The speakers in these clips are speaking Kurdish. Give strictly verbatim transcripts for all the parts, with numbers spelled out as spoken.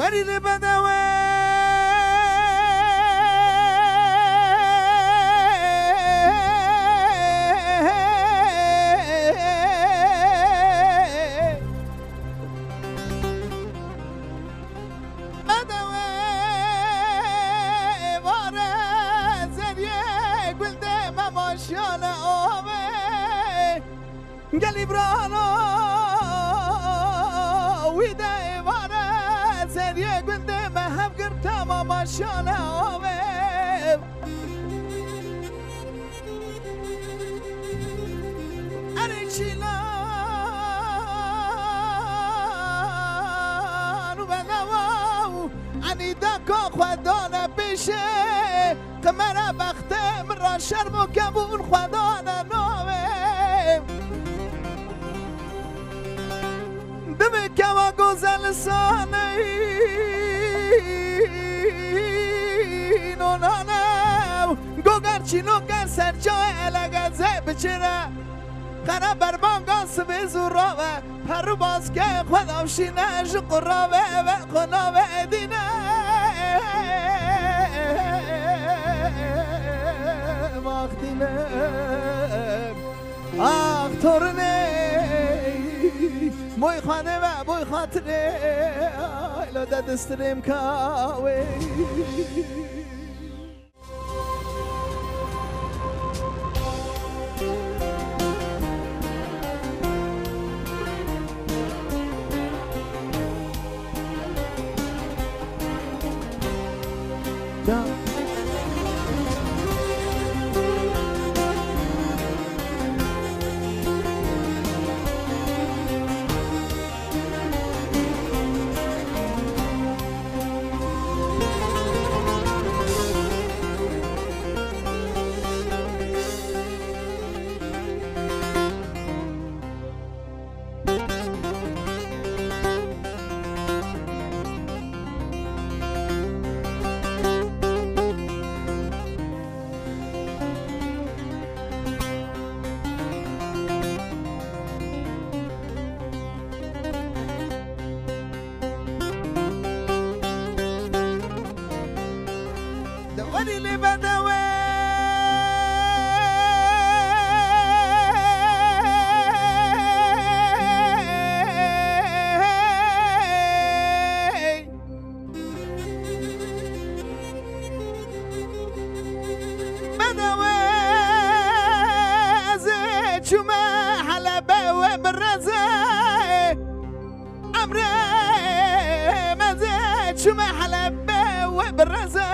Erî li bedewê. Bedewê êvare zeriyê gundê me maşiyane avê. Gelî birano wî de êvare zeriyê gundê me hev girta ma maşiyane avê. Erê çîlan û bedewa û enî daka xwe dane pêşê. Qimera bextê min ra şerm û kebûn xwe dane navê. Divê kewa gozel saney nonane goger çînoker serçe elegeze biçire. Qere berbanga sibê zû rave. Perû baske xwe davşîne ji qurave ve xwe nave dîne. Vaxtîne. Ax torine. Boy xane ve boy xatire. Aylo de distirim kawe. Dewerî lê bedewê. Bedewê ez ê çûme Helebê wê bireze. Emrê me zê çûme Helebê wê bireze.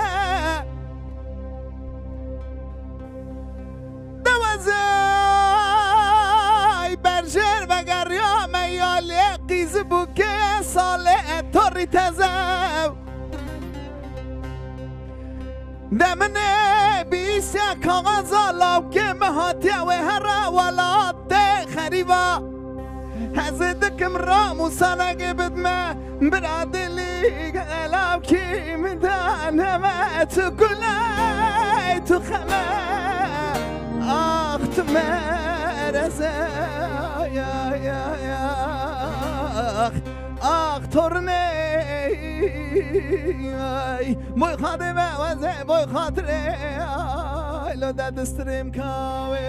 Dewezay berjêr vegeriya me ya lê qîzibûkê salê torî teze. De min ê bîstiya kaxaza lawkê min hatiye wê here welatê xerîba. Ez ê dikim ramûsanekê bidme bira dilî lawkî min daneme tu guley tu xeme. Ax tu mereze ya ya ya. Ax tornê. Boy xadê me weze boy xatirê. Lo de distrêm kawê.